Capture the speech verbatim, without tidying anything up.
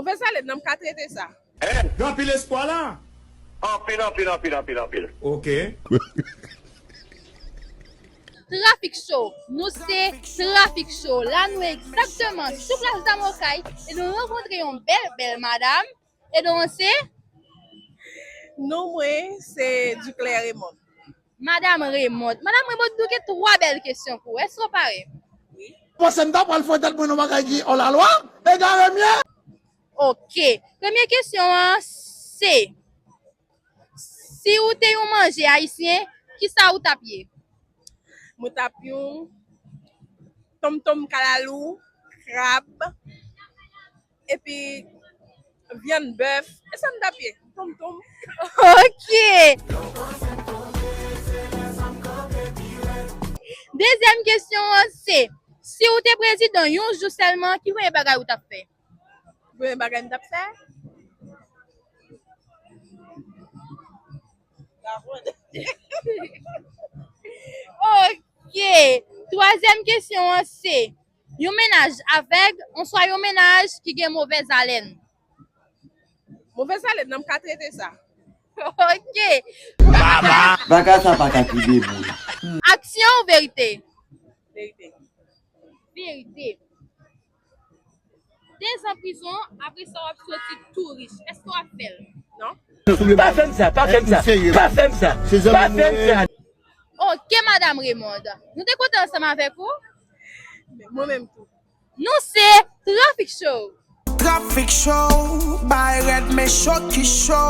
Mouvè zalen nan m ka trete sa. Gen anpil espwa la. Anpil, anpil, anpil, anpil, anpil. Ok. Trafik Show. Nou se Trafik Show. La nou egzakteman sou plas Damokay e nou rankontre yon bèl bèl madam. E non an se? Non mwen se Duclair Raymond. Madam Raymond. Madam Raymond, nou gen twa bèl kesyon pou ou. Èske w pare? Panse m ta pral fè tèt mwen nan bagay ki òlalwa? Egare m ye! Ok. Premye kesyon an se, si ou te yon manje ayisyen, kisa ou t ap ye? Mwen t ap yon tonmtonm kalalou, krab, epi vyann bèf. E sa m t ap ye? Tonmtonm. Ok. Dezyèm kesyon an se, si ou te prezidan yon jou sèlman, ki premye bagay ou t ap fè? Premye bagay m t ap fè? Ok. Twazyèm kesyon an se, yon mennaj avèg oswa yon mennaj ki gen movèz alèn? Movèz alèn nan m ka trete sa. Ok. Bagay sa pa ka ki debout. Aksyon ou verite? Verite. Verite. Dezan prizon, apre sa w ap soti tou rich. Èske w ap fè l? Non. Pa fè m sa, pa fè m sa, pa fè m sa, pa fè m sa. Ok, Madam Raymond. Nou te kontan ansanm avèk ou. Mwen menm tou. Nou se Trafik Show. Trafik Show, bay rèd men cho ki cho.